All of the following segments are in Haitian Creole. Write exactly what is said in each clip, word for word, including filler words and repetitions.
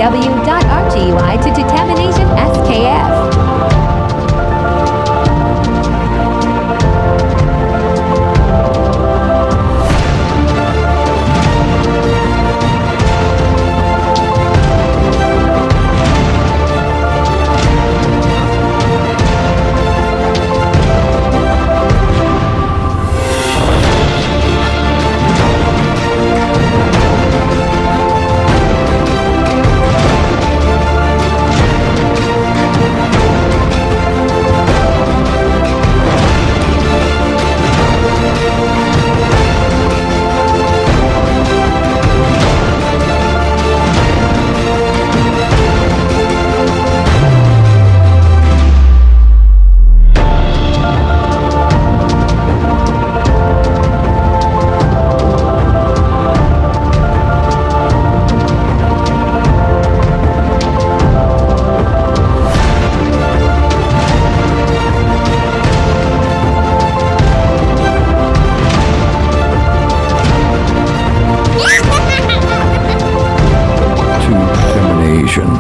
W dot R G Y to determination S K F. To determination.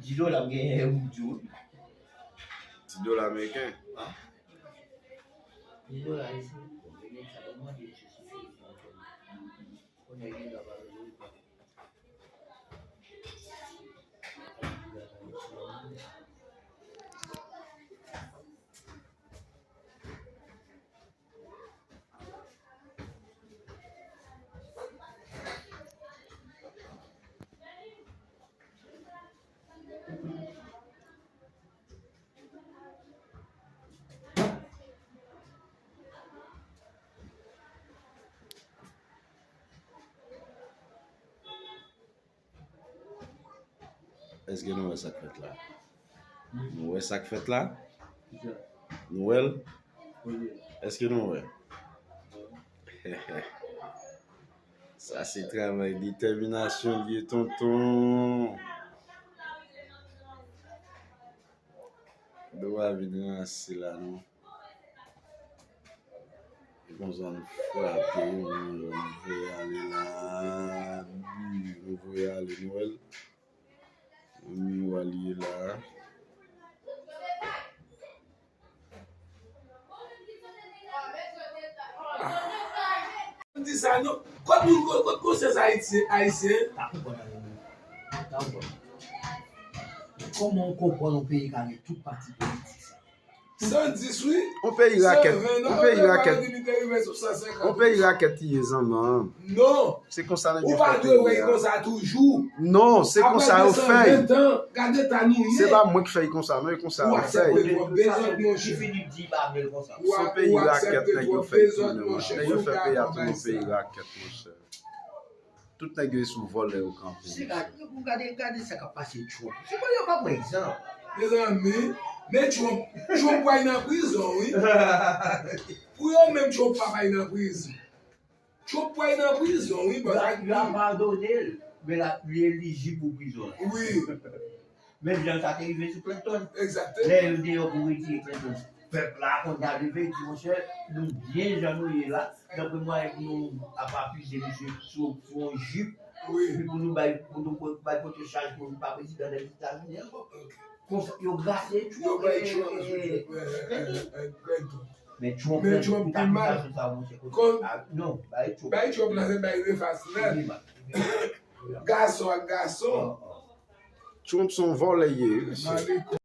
Di dola m genyen, m di w. Ti dola ameriken. Ti dola ayisyen. Bon, men nèg sa pa mande sou sou sou. Kon nèg li la pa vle. Èske nou wè sa k fèt la? Nou wè sa k fèt la? Nou wè l? Èske nou wè? Sa se travay detèminasyon l ye, tonton. Nou pa vin ranse la, non. E konsa n frape, nou voye ale la. Nou voye ale, nou wè l. Nou wè l ye la. Di sa non. Kot moun, kot, kot konsyans ayisyen, ayisyen? Ta konprann anyen menm. Ta konprann. Kòman w konprann yon peyi ka gen tout pati politik sa? San dis wi. On peyi rakèt, on peyi rakèt. On peyi rakèt li ye, zanmi. Non. Se konsa nèg yo fè peyi a. Ou pa dwe wè konsa toujou. Non, se konsa yo fè. Apre de san ven tan, gade eta nou ye. Se pa mwen ki fè l konsa, non, e konsa yo fè. Ou aksepte twòp dezòd, monchè. Filip di pa vle l konsa. Se on peyi rakèt nèg yo fè tounen an. Nèg yo fè peyi a tounen on peyi rakèt, monchè. Tout nèg yo sou vòlè yo kanpe. Se gade, gade, gade sa k ap pase Trump. Se pou yo pa pran egzanp. Mezanmi, men Trump, Trump pral nan prizon, wi. Pou yo menm, Trump pa pral nan prizon. Trump pral nan prizon, wi, bò. Yo a padone l, men l ap, li elijib pou prizon an. Wi. Menm jan sa te rive sou Clinton. Egzakteman. Lè yo deyò pou retire Clinton, pèp la konn ta leve, di, monchè, nou byen jan nou ye la. Dapre mwen, nou ap akize misye sou, sou yon jip. Wi. Epi pou nou bay, pou nou bay pote chaj pou li pa prezidan Lèzetazini ankò. Ok. Konsa, yo grase Trump. Yo bay Trump, eh, eh, eh, eh, Clinton. Men Trump, men Trump ki mal. Non, bay Trump. Bay Trump la, se bay refas nèt. Gason ak gason. Trump se yon vòlè ye, mesye.